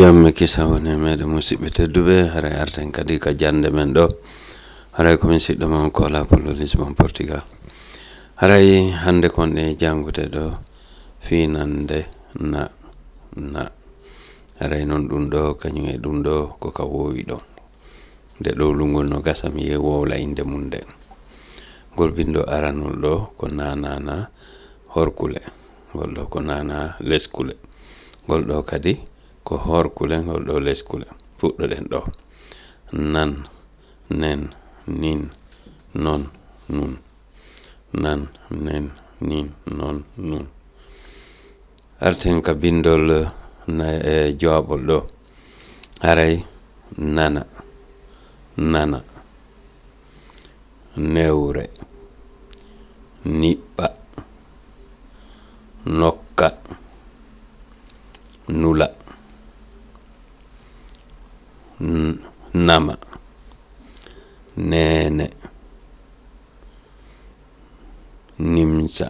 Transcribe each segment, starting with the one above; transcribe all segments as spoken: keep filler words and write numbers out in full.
Jam e kisal wone meɗen musidɓe tedduɓe, haray arten kadi ka jannde men ɗo. Haray ko min siɗɗo mon Kola Pullo Lisbon, Portugal. Haray hannde kon ɗe janngude ɗo, fiinannde na, na. Haray non ɗum ɗo, kañum e ɗum ɗo, ko ka woowi ɗon. Nde ɗowlungol no gasa, mi yehi wowla innde mum nden. Ngol binndol aranol ɗo ko na, na, na, horkule. Ngol ɗo ko na, na, leskule. Ngol ɗo kadi ko horkule, ngol ɗo leskule. Fuɗɗoɗen ɗo. Nan, nen, nin, non, nun. Nan, nen, nin, non, nun. Arten ka binndol na, e jooɓol ɗo. Haray nana, nana. Newre, niɓɓa, nokka, nula, n-, nama, neene, nimsa,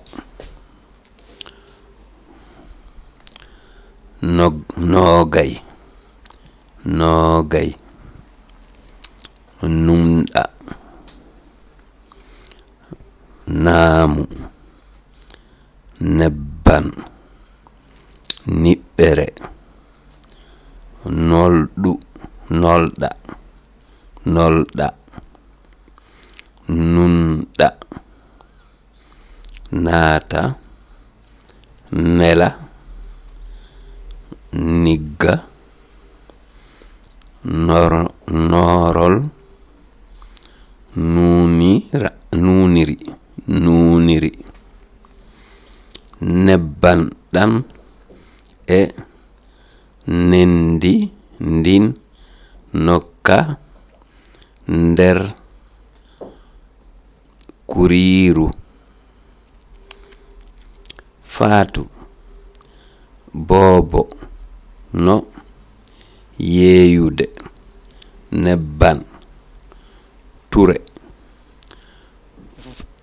nog-, noogay, noogay, numɗa, naamu, nebban, niɓɓere, nolɗu, nolɗa, nolɗa, nunɗa, naata, nela, nigga, nor-, noorol, nuunira, nuuniri, nuuniri. Nebban ɗan e nendi ndin nokka nder kuriiru. Faatu, boobo, no yeeyude nebban, ture,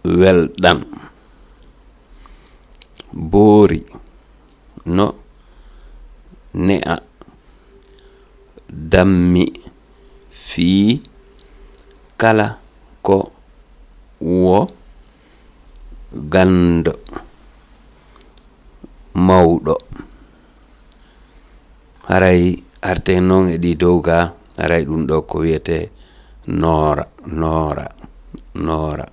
welɗan. Boori no ne'a dammi fii kala ko wo ganndo mawɗo. Haray arten non e ɗi dow ga, haray ɗum ɗo ko wiyetee noora, noora, noora.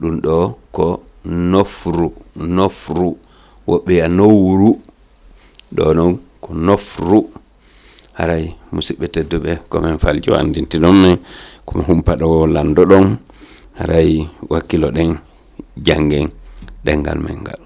Ɗum ɗo ko nofru, nofru. Woɓɓe wi'a nowru, ɗo non ko nofru. Haray, musidɓe tedduɓe, ko men faljo anndintiɗon men, ko mi humpa ɗo lanndo ɗon. Haray wakkiloɗen, janngen ɗemngal men ngal.